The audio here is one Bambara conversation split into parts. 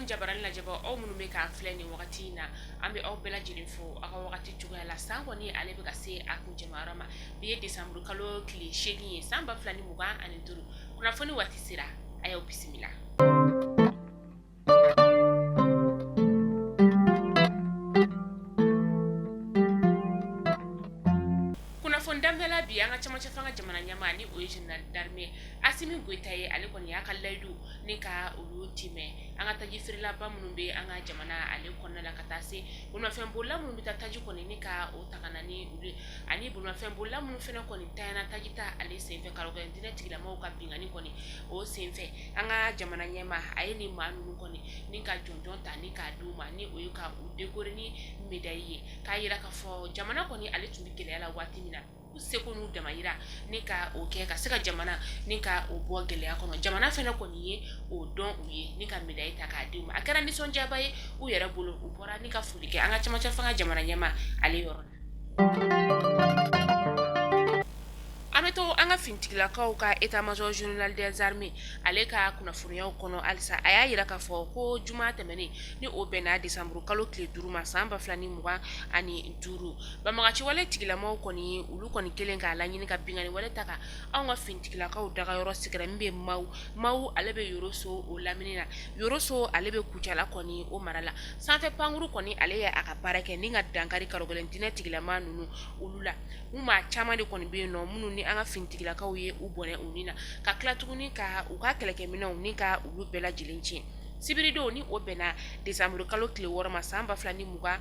Jabarani lajɛbaa, aw minnu bɛ k'an filɛ nin wagati in na, an bɛ aw bɛɛ lajɛlen fo aw ka wagati cogoya la. San kɔni, ale bɛ ka se a kuncɛmayɔrɔ ma. Bi ye desanburu kalo tile 8 ye, san 2025. Kunnafoni waati sera, a y'aw bisimila. Kunnafoni daminɛ la bi, an ka cɛmancɛ fanga jamana ɲɛmaa, ni o ye général d'armée Asimi Goyita ye, ale kɔni y'a ka layidu ni ka olu timɛ. An ka taji feerelaba minnu bɛ an ka jamana ale kɔnɔna la, ka taa se bolimafɛnbolila minnu bɛ taa taji kɔni ni ka o ta ka na ni olu ye, ani bolimafɛnbolila minnu fana kɔni tanyana taji ta ale senfɛ karogɛlɛn diinɛ tigilamɔgɔw ka binkanni kɔni o senfɛ, an ka jamana ɲɛmaa a ye nin maa ninnu kɔni ni ka jɔnjɔn ta ni k'a d'u ma, ni o ye ka u décorer ni médaille ye, k'a jira k'a fɔ jamana kɔni ale tun bɛ gɛlɛya la waati min na, u seko n'u damayira ni ka o kɛ ka se ka jamana ni ka o bɔ gɛlɛya kɔnɔ. Jamana fana kɔni ye o dɔn u ye ni ka médaille ta k'a d'u ma. A kɛra nisɔndiyaba ye u yɛrɛ bolo. U bɔra ni ka foli kɛ an ka cɛmancɛ fanga jamana ɲɛmaa ale yɔrɔ la. An bɛ to an ka finitigilakaw ka état-major général des armées ale ka kunnafoniyaw kɔnɔ halisa. A y'a jira k'a fɔ ko juma tɛmɛnen, ni o bɛnna desanburu kalo tile 5 ma, san 2025, banbagaci wale tigilamaw kɔni, olu kɔni kelen k'a laɲini ka binkanni wale ta ka anw ka finitigilakaw dagayɔrɔ sɛgɛrɛ min bɛ Mawu. Mawu ale bɛ Yoroso o lamini na. Yoroso ale bɛ Kucala kɔni o mara la. Sanfɛ pankuru kɔni ale ye a ka baara kɛ ni ka dankari karogɛlɛn diinɛ tigilama ninnu olu la. U maa caman de kɔni bɛ yen nɔ minnu ni an ka finitigilakaw ye u bɔnɛ u ni na, ka tila tuguni ka u ka kɛlɛkɛminɛnw ni ka olu bɛɛ lajɛlen tiɲɛ. Sibiridon, ni o bɛnna desanburu kalo tile 6 ma, san 2025,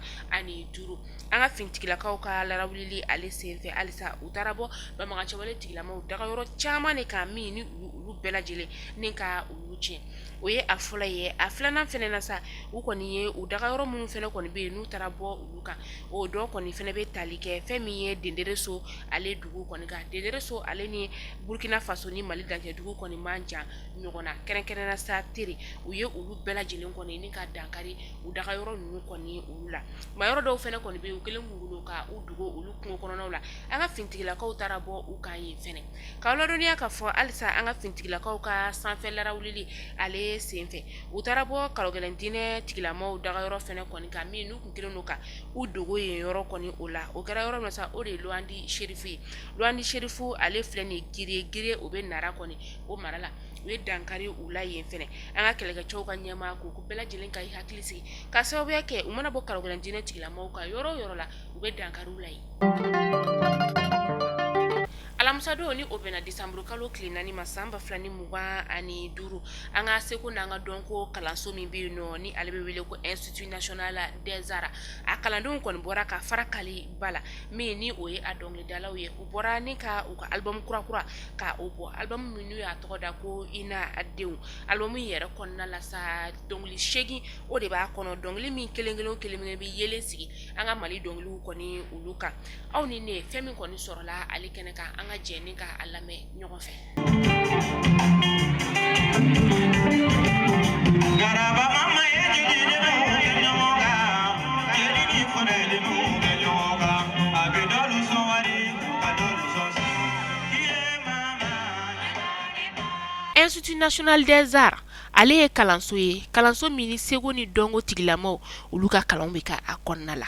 an ka finitigilakaw ka larawulili ale senfɛ halisa, u taara bɔ banbagaciwale tigilamaw dagayɔrɔ caman de kan min ni olu bɛɛ lajɛlen ni ka olu tiɲɛ. O ye a fɔlɔ ye. A filanan fana na sa, u kɔni ye u dagayɔrɔ minnu fana kɔni bɛ yen n'u taara bɔ olu kan, o dɔ kɔni fana bɛ tali kɛ fɛn min ye Dendereso ale dugu kɔni kan. Dendereso ale ni Burukina Faso ni Mali dancɛ dugu kɔni man jan ɲɔgɔn na, kɛrɛnkɛrɛnnenya la sa Tere. U ye olu bɛɛ lajɛlen kɔni ni ka dankari u dagayɔrɔ ninnu kɔni olu la. Maa yɔrɔ dɔw fana kɔni bɛ yen, u kɛlen k'u ka u dogo olu kungo kɔnɔnaw la, an ka finitigilakaw taara bɔ u kan yen fana. K'aw ladɔnniya k'a fɔ halisa, an ka finitigilakaw ka sanfɛ larawulili ale senfɛ, u taara bɔ karogɛlɛn diinɛ tigilamaw dagayɔrɔ fana kɔni kan min n'u tun kɛlen don ka u dogo yen yɔrɔ kɔni o la. O kɛra yɔrɔ min na sa, o de ye Luwandi Serifu ye. Luwandi Serifu ale filɛ nin ye, Gire, o bɛ Nara kɔni o mara la. U ye dankari u la yen fana. An ka kɛlɛkɛcɛw ka ɲɛmaa ko bɛɛ lajɛlen ka hakili sigi, ka sababuya kɛ u mana bɔ karogɛlɛn diinɛ tigilamaw kan yɔrɔ o yɔrɔ la, u bɛ dankari u la yen. Alamisadon, ni o bɛnna desanburu kalo tile 4 ma, san 2025, an ka seko n'an ka dɔnko kalanso min bɛ yen nɔ, ni ale bɛ wele ko Institut national des arts, a kalandenw kɔni bɔra ka fara kali ba la min ni o ye a dɔnkilidalaw ye. U bɔra ni ka u ka album kurakura ka o bɔ, album min n'u y'a tɔgɔ da ko Ina denw. Album in yɛrɛ kɔnɔna la sa, dɔnkili 8 o de b'a kɔnɔ, dɔnkili min kelen kelen o kelen bɛ yelen sigi an ka Mali dɔnkiliw kɔni olu kan. Aw ni ne, fɛn min kɔni sɔrɔla ale kɛnɛ kan, an ka jɛ ni ka a lamɛn ɲɔgɔn fɛ. Institut national des arts ale ye kalanso ye, kalanso min ni seko ni dɔnko tigilamaw olu ka kalanw bɛ kɛ a kɔnɔna la.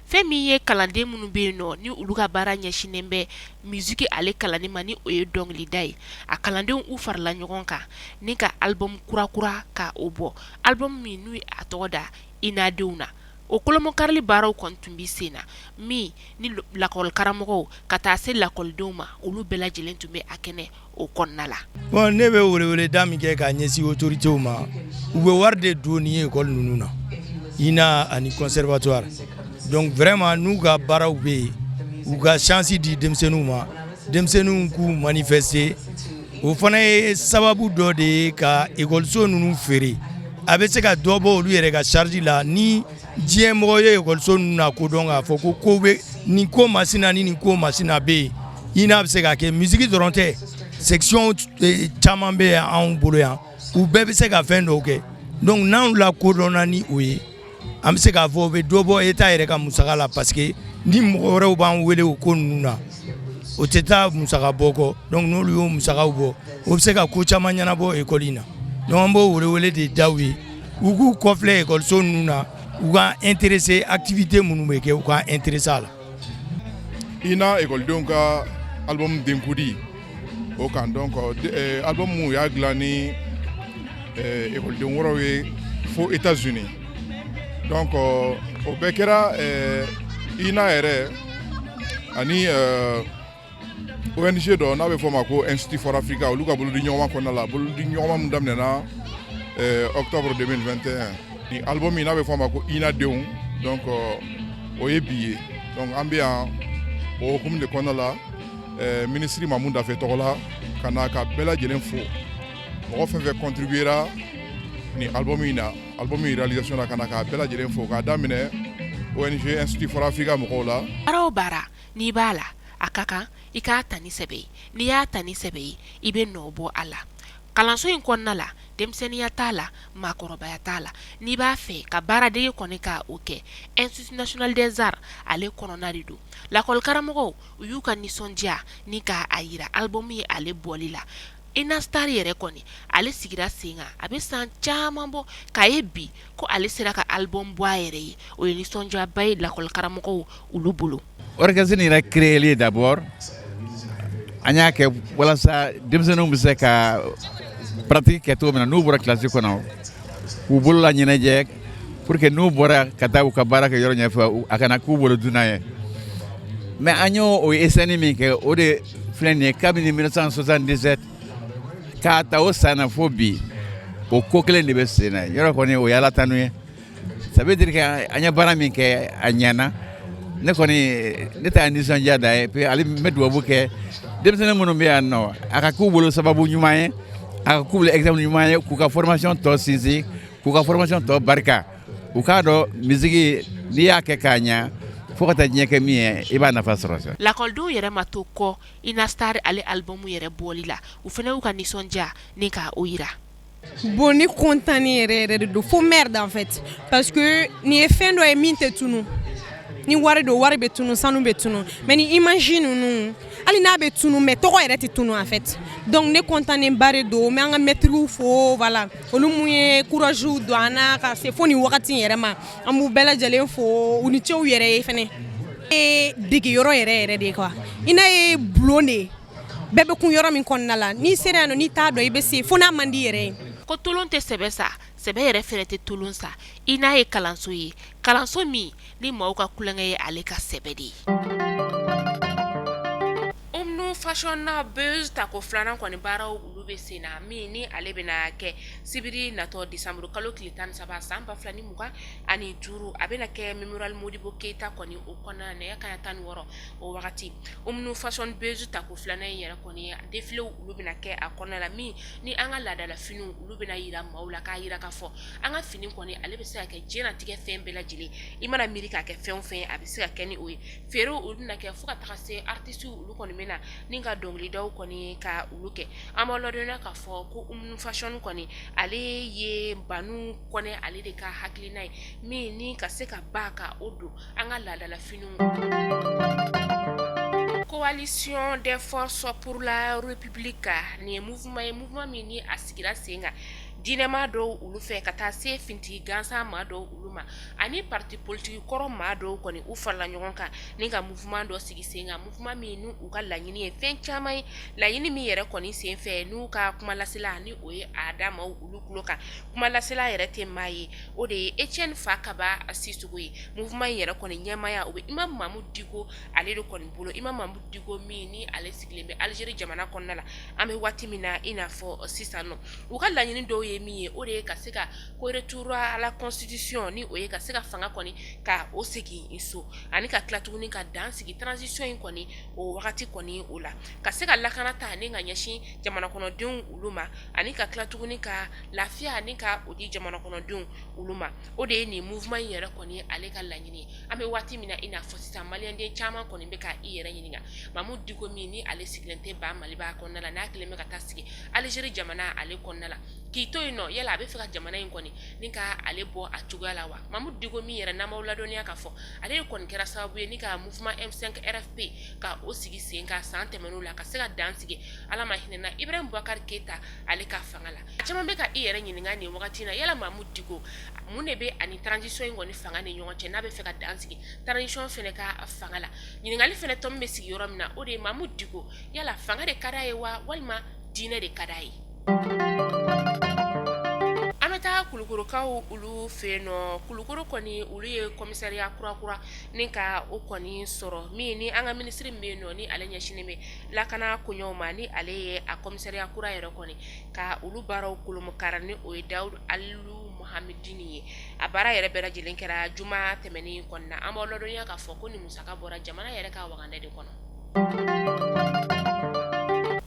Fɛn min ye kalanden minnu bɛ yen nɔ, ni olu ka baara ɲɛsinnen bɛ musique ale kalanni ma, ni o ye dɔnkilida ye, a kalandenw u farala ɲɔgɔn kan ni ka album kurakura ka o bɔ, album min n'u ye a tɔgɔ da Ina denw na. O kolomokarili baaraw kɔni tun bɛ sen na min ni lakɔlikaramɔgɔw ka taa se lakɔlidenw ma, olu bɛɛ lajɛlen tun bɛ a kɛnɛ o kɔnɔna la. Bon, ne bɛ weleweleda min kɛ k'a ɲɛsin autorités ma, u bɛ wari de don ni école ninnu na, INA ani conservatoire. Donc vraiment, n'u ka baaraw bɛ yen, u ka chance di denmisɛnninw ma, denmisɛnninw k'u manifester. O fana ye sababu dɔ de ye ka école ninnu feere. A bɛ se ka dɔ bɔ olu yɛrɛ ka charge la ni diɲɛ mɔgɔ ye école ninnu na kodɔn, k'a fɔ ko ko bɛ nin ko masina ni nin ko masina bɛ yen. INA bɛ se ka kɛ musique dɔrɔn tɛ, section caman bɛ yan anw bolo yan, u bɛɛ bɛ se ka fɛn dɔw kɛ. Donc n'anw lakodɔnna ni o ye, an bɛ se k'a fɔ o bɛ dɔ bɔ État yɛrɛ ka musaka la, parce que ni mɔgɔ wɛrɛw b'an wele o ko ninnu na, o tɛ taa musaka bɔ kɔ. Donc n'olu y'o musakaw bɔ, o bɛ se ka ko caman ɲɛnabɔ école in na. Donc an b'o welewele de da u ye. U k'u kɔfilɛ ekɔliso ninnu na, u ka intéresser activité minnu bɛ kɛ, u ka intéresser a la. INA ekɔlidenw ka album denkudi o kan, donc album u y'a dilan ni ekɔliden wɛrɛw ye fo États-Unis. Donc o bɛɛ kɛra INA yɛrɛ ani ONG dɔ n'a bɛ fɔ o ma ko Institut for Africa, olu ka bolodi ɲɔgɔnma kɔnɔna la, bolodi ɲɔgɔnma min daminɛna octobre 2021. Ni album min n'a bɛ fɔ a ma ko INA denw, donc o ye bi ye. Donc an bɛ yan o hukumu de kɔnɔna la, minisiri Mamu Dafe tɔgɔ la, ka na ka bɛɛ lajɛlen fo, mɔgɔ fɛn fɛn contribuera ni album in na, album in réalisation na, ka na k'a bɛɛ lajɛlen fo, k'a daminɛ ONG Institut for Africa mɔgɔw la. Baara o baara n'i b'a la, a ka kan i k'a ta ni sɛbɛ ye. N'i y'a ta ni sɛbɛ ye, i bɛ nɔ bɔ a la. Kalanso in kɔnɔna la, denmisɛnninya t'a la, maakɔrɔbaya t'a la. N'i b'a fɛ ka baaradege kɔni ka o kɛ, Institut national des arts ale kɔnɔna de don. Lakɔlikaramɔgɔw, u y'u ka nisɔndiya ni k'a jira album ye ale bɔli la. INA Star yɛrɛ kɔni, ale sigira sen kan, a bɛ san caman bɔ k'a ye bi ko ale sera ka album bɔ a yɛrɛ ye. O ye nisɔndiyaba ye lakɔlikaramɔgɔw olu bolo. Orchestre nin yɛrɛ créer d'abord, an y'a kɛ walasa denmisɛnninw bɛ se ka pratique kɛ cogo min na n'u bɔra classe kɔnɔ, k'u bolo la ɲɛnajɛ, pour que n'u bɔra ka taa u ka baara kɛ yɔrɔ ɲɛfɛ, a kana k'u bolo dunan ye. Mais an y'o o essai min kɛ, o de filɛ nin ye, kabini 1977 k'a ta o san na fo bi, o ko kelen de bɛ sen na. Yɔrɔ kɔni, o ye Ala tanu ye. Ça veut dire que an ye baara min kɛ, a ɲɛna. Ne kɔni, ne ta ye nisɔndiya da ye. Puis hali n bɛ dubabu kɛ denmisɛnnin minnu bɛ yan nɔ, a ka k'u bolo sababu ɲuman ye, a ka k'u bolo exemple ɲuman ye, k'u ka formation tɔ sinsin, k'u ka formation tɔ barika, u k'a dɔn musique, n'i y'a kɛ k'a ɲa, fo ka taa diɲɛ kɛ min ye, i b'a nafa sɔrɔ sa. Lakɔlidenw yɛrɛ ma to kɔ INA Star ale album yɛrɛ bɔli la. U fana y'u ka nisɔndiya ni ka o jira. Bon, ne content yɛrɛ yɛrɛ de don fo merde en fait, parce que nin ye fɛn dɔ ye min tɛ tunu. Ni wari don, wari bɛ tunu, sanu bɛ tunu, mais ni image ninnu, hali n'a bɛ tunu, mais tɔgɔ yɛrɛ tɛ tunu en fait. Donc ne content ba de don. N bɛ an ka maîtres fo, voilà, olu mun ye courage don an na ka se fo nin wagati in yɛrɛ ma. An b'u bɛɛ lajɛlen fo, u ni ce u yɛrɛ ye fɛnɛ. Ye degeyɔrɔ yɛrɛ yɛrɛ de ye quoi. INA ye bulon de ye, bɛɛ bɛ kun yɔrɔ min kɔnɔna la. N'i sera yan nɔ, n'i t'a dɔn, i bɛ se fo n'a man di yɛrɛ ye. Ko tolon tɛ sɛbɛ sa, sɛbɛ yɛrɛ fɛnɛ tɛ tolon sa. INA ye kalanso ye, kalanso min ni maaw ka tulonkɛ ye ale ka sɛbɛ de ye. Umnu Fashion Buzz tako filanan kɔni baaraw olu bɛ sen na, min ni ale bɛna kɛ sibiri natɔ, décembre kalo tile 13 san 2025. A bɛna kɛ Mémorial Modibo Keyita kɔni o kɔnɔna nɛgɛ kanɲɛ 16 o wagati. Umnu Fashion Buzz tako filanan in yɛrɛ kɔni, défilé olu bɛna kɛ a kɔnɔna la, min ni an ka laadala finiw olu bɛna yira maaw la, k'a yira k'a fɔ an ka fini kɔni, ale bɛ se ka kɛ diɲɛlatigɛ fɛn bɛɛ lajɛlen. I mana miiri k'a kɛ fɛn o fɛn, a bɛ se ka kɛ ni o ye. Feerew olu bɛna kɛ, fo ka taga se artistes olu kɔni bɛ na ni ka dɔnkilidaw kɔni ka olu kɛ. An b'a ladɔnniya k'a fɔ ko Umnu Fashion kɔni, ale ye Banu Kɔnɛ ale de ka hakilina ye, min ni ka se ka ba ka o don an ka laadala finiw. Coalition des forces pour la République, nin ye mouvement ye, mouvement min ni a sigira sen kan diinɛmaa dɔw olu fɛ, ka taa se fintigi gansan maa dɔw olu ma, ani parti politique kɔrɔ maa dɔw kɔni, u farala ɲɔgɔn kan ni ka mouvement dɔ sigi sen kan, mouvement min n'u u ka laɲini ye fɛn caman ye. Laɲini min yɛrɛ kɔni sen fɛ, n'u ka kumalasela ni o ye a da maaw olu tulo kan, kumalasela yɛrɛ tɛ maa ye, o de ye Etienne Fakaba Sisoko ye. Mouvement in yɛrɛ kɔni ɲɛmaaya, o bɛ Imam Mahmoud Dicko ale de kɔni bolo. Imam Mahmoud Dicko min ni ale sigilen bɛ Algérie jamana kɔnɔna la an bɛ waati min na i n'a fɔ sisan nɔ. U ka laɲini dɔw ye min ye, o de ye ka se ka ko retour à la constitution, ni o ye ka se ka fanga kɔni ka o segin so, ani ka tila tuguni ka dan sigi transition in kɔni o wagati kɔni o la, ka se ka lakana ta ni ka ɲɛsin jamana kɔnɔdenw olu ma, ani ka tila tuguni ka lafiya ani ka o di jamana kɔnɔdenw olu ma. O de ye nin mouvement in yɛrɛ kɔni ale ka laɲini. An bɛ waati min na i n'a fɔ sisan, maliyɛnden caman kɔni bɛ ka i yɛrɛ ɲininka, Mahmoud Dicko min ni ale sigilen tɛ ba Maliba kɔnɔna la, n'a kɛlen bɛ ka taa sigi Algérie jamana ale kɔnɔna la k'i to yen nɔ, yala a bɛ fɛ ka jamana in kɔni ni ka ale bɔ a cogoya la wa? la wa? Mamudu Diko min yɛrɛ n'an b'aw ladɔnniya k'a fɔ ale de kɔni kɛra sababu ye ni ka mouvement M5 RFP ka o sigi sen kan san tɛmɛnenw la, ka se ka dan sigi, Ala ma hinɛna Ibrahim Boubacar Keita ale ka fanga la. Caman bɛ ka i yɛrɛ ɲininka nin wagati na, yala Mamudu Diko, mun de bɛ ani transition in kɔni fanga ni ɲɔgɔn cɛ, n'a bɛ fɛ ka dan sigi transition fana ka fanga la? Ɲininkali fana tɔ min bɛ sigi yɔrɔ min na, o de ye Mamudu Diko, yala fanga de ka d'a ye wa, walima diinɛ de ka d'a ye? An bɛ taa Kulukorokaw olu fɛ yen nɔ. Kulukoro kɔni, olu ye commissariat kura ni ka o kɔni sɔrɔ min ni an ka minisiri min bɛ yen nɔ, ni ale ɲɛsinnen bɛ lakana koɲɛw ma, ni ale ye a commissariat kura yɛrɛ kɔni ka olu baaraw kolomokara, ni o ye Dawudu Alilu Muhamedini ye. A baara yɛrɛ bɛɛ lajɛlen kɛra juma tɛmɛnen kɔnɔna na. An b'aw ladɔnniya k'a fɔ ko nin musaka bɔra jamana yɛrɛ ka wagandɛ de kɔnɔ.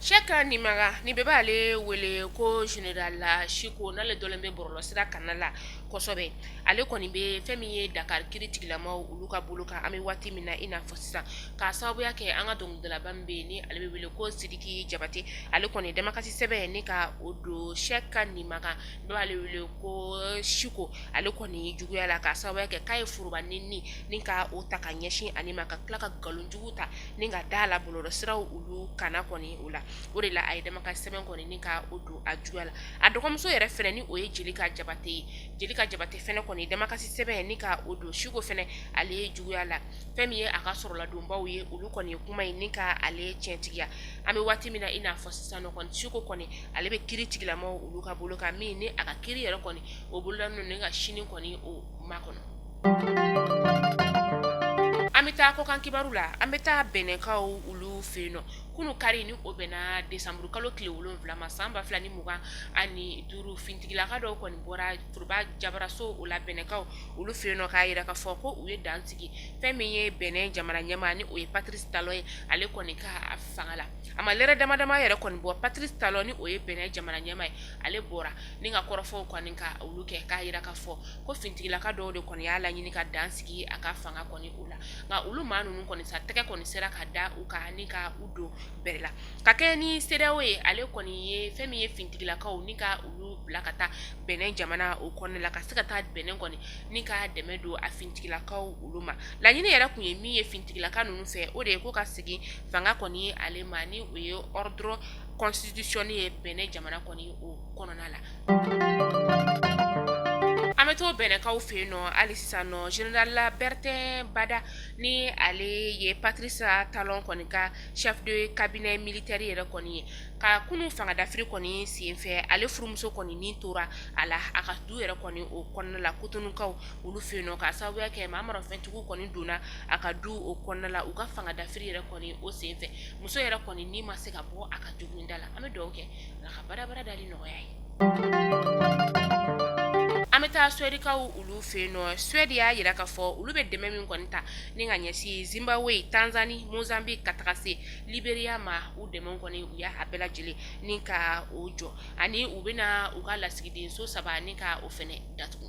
Sɛki Nimaga, ni bɛɛ b'ale wele ko général Siko, n'ale dɔnlen bɛ bɔlɔlɔsira kanna la kosɛbɛ, ale kɔni bɛ fɛn min ye Dakar kiri tigilamaw olu ka bolo kan an bɛ waati min na i n'a fɔ sisan, k'a sababuya kɛ an ka dɔnkilidalaba min bɛ yen, ni ale bɛ wele ko Sidiki Jabate, ale kɔni damakasi sɛbɛn ni ka o don Sɛki Nimaga, bɛɛ b'ale wele ko Siko, ale kɔni juguya la, k'a sababuya kɛ k'a ye foroba nɛni ni ka o ta ka ɲɛsin ale ma, ka tila ka nkalonjugu ta ni ka da la bɔlɔlɔsiraw olu kana kɔni o la. O de la a ye damakasi sɛbɛn kɔni ni ka o don a juguya la. A dɔgɔmuso yɛrɛ fɛnɛ, ni o ye Jelika Jabate ye, Jelika Jabate fɛnɛ kɔni damakasi sɛbɛn ni ka o don Siko fɛnɛ ale juguya la. Fɛn min ye a ka sɔrɔladonbaw ye, olu kɔni ye kuma in ni ka ale tiɲɛtigiya. An bɛ waati min na i n'a fɔ sisan nɔ kɔni, Siko kɔni ale bɛ kiri tigilamaw olu ka bolo kan, min ni a ka kiri yɛrɛ kɔni o bolodalen ni ka sini kɔni o makɔnɔ. An bɛ taa kɔkan kibaru la. An bɛ taa Bɛnɛkaw olu fɛ yen nɔ. Kunu kari, ni o bɛnna desanburu kalo tile 7 ma san 2025, fintigilaka dɔw kɔni bɔra foroba jabaraso o la Bɛnɛkaw olu fɛ yen nɔ, k'a jira k'a fɔ ko u ye dan sigi fɛn min ye Bɛnɛ jamana ɲɛmaa, ni o ye Patrice Talon ye, ale kɔni ka fanga la. A ma lɛrɛ dama dama yɛrɛ kɔni bɔ, Patrice Talon, ni o ye Bɛnɛ jamana ɲɛmaa ye, ale bɔra ni ka kɔrɔfɔw kɔni ka olu kɛ, k'a jira k'a fɔ ko fintigilaka dɔw de kɔni y'a laɲini ka dan sigi a ka fanga kɔni o la. Nka olu maa ninnu kɔni sa, tɛgɛ kɔni sera ka da u kan ni ka u don bɛrɛ la ka kɛ ni CEDEAO ye. Ale kɔni ye fɛn min ye fintigilakaw ni ka olu bila ka taa Bɛnɛ jamana o kɔnɔna la, ka se ka taa Bɛnɛ kɔni ni ka dɛmɛ don a fintigilakaw olu ma. Laɲini yɛrɛ kun ye min ye fintigilaka ninnu fɛ, o de ye ko ka segin fanga kɔni ale ma, ni o ye ordre constitutionnel ye Bɛnɛ jamana kɔni o kɔnɔna la. An bɛ to Bɛnɛkaw fɛ yen nɔ hali sisan nɔ. Général Bertin Bada, ni ale ye Patrice Talon kɔni ka chef de cabinet militaire yɛrɛ kɔni ye, ka kunun fanga dafiri kɔni senfɛ, ale furumuso kɔni ni tora a la a ka du yɛrɛ kɔni o kɔnɔna la Kotonukaw olu fɛ yen nɔ, k'a sababuya kɛ maa marafɛntigiw kɔni donna a ka du o kɔnɔna la u ka fanga dafiri yɛrɛ kɔni o senfɛ. Muso yɛrɛ kɔni ni ma se ka bɔ a ka jugu da la. An bɛ dugawu kɛ Ala ka badabada dali nɔgɔya ye. An bɛ taa Suwɛdikaw olu fɛ yen nɔ. Suwɛdi y'a jira k'a fɔ olu bɛ dɛmɛ min kɔni ta ni ka ɲɛsin Zimbabwe, Tanzanie, Mozambique ka taga se Liberia ma, u dɛmɛ kɔni u y'a bɛɛ lajɛlen ni ka o jɔ, ani u bɛna u ka lasigidenso 3 ni ka o fɛnɛ datugu.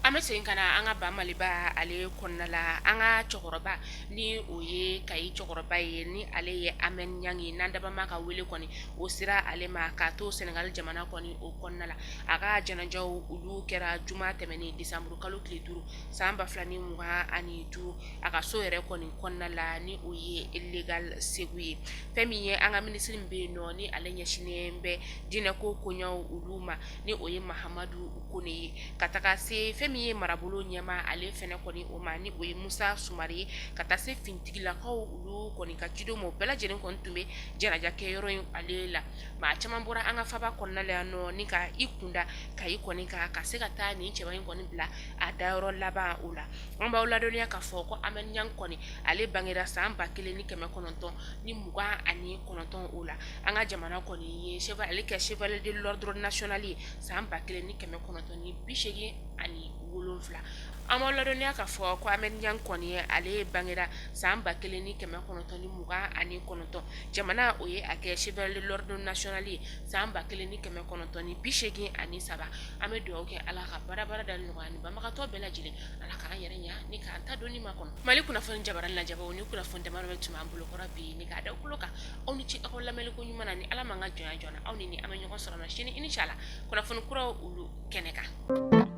An bɛ segin ka na an ka ba Maliba ale kɔnɔna la. An ka cɛkɔrɔba, ni o ye Kayi cɛkɔrɔba ye, ni ale ye Amɛdi Ɲangi ye, n'an dabama ka wele kɔni o sera ale ma k'a to Senegali jamana kɔni o kɔnɔna la. A ka janajaw olu kɛra juma tɛmɛnen desanburu kalo tile 5 san 2025, a ka so yɛrɛ kɔni kɔnɔna la, ni o ye Legal Segu ye. Fɛn min ye an ka minisiri min bɛ yen nɔ, ni ale ɲɛsinnen bɛ diinɛko koɲɛw olu ma, ni o ye Mahamadu Kone ye, ka taga se fɛn min ye marabolo ɲɛmaa ale fɛnɛ kɔni o ma, ni o ye Musa Sumare ye, ka taa se fintigilakaw olu kɔni ka cidenw ma, o bɛɛ lajɛlen kɔni tun bɛ janaja kɛyɔrɔ in ale la. Maa caman bɔra an ka faba kɔnɔna la yan nɔ ni ka i kunda Kayi kɔni kan, ka se ka taa nin cɛba in kɔni bila a dayɔrɔ laban o la. An b'aw ladɔnniya k'a fɔ ko Amɛdi Ɲangi kɔni ale bangera san 1929 o la. An ka jamana kɔni ye ale kɛ chevalier de l'ordre national ye san 1987. An b'aw ladɔnniya k'a fɔ ko Ahmed Niang kɔni ye, ale bangera san 1929, jamana o ye a kɛ chevalier de l'ordre national ye san 1983. An bɛ dugawu kɛ Ala ka baara da nɔgɔya ni banbagatɔ bɛɛ lajɛlen, Ala k'an yɛrɛ ɲa ni k'an ta donni makɔnɔ. Mali kunnafoni jabaranin lajɛbaw, ni kunnafoni damadɔ bɛ tun b'an bolokɔrɔ bi ni k'a da tulo kan. Aw ni ce aw lamɛnni ko ɲuman na. Ni Ala m'an ka jɔnya jɔ, aw ni an bɛ ɲɔgɔn sɔrɔ sini, inshallah, kunnafoni kuraw olu kɛnɛ kan.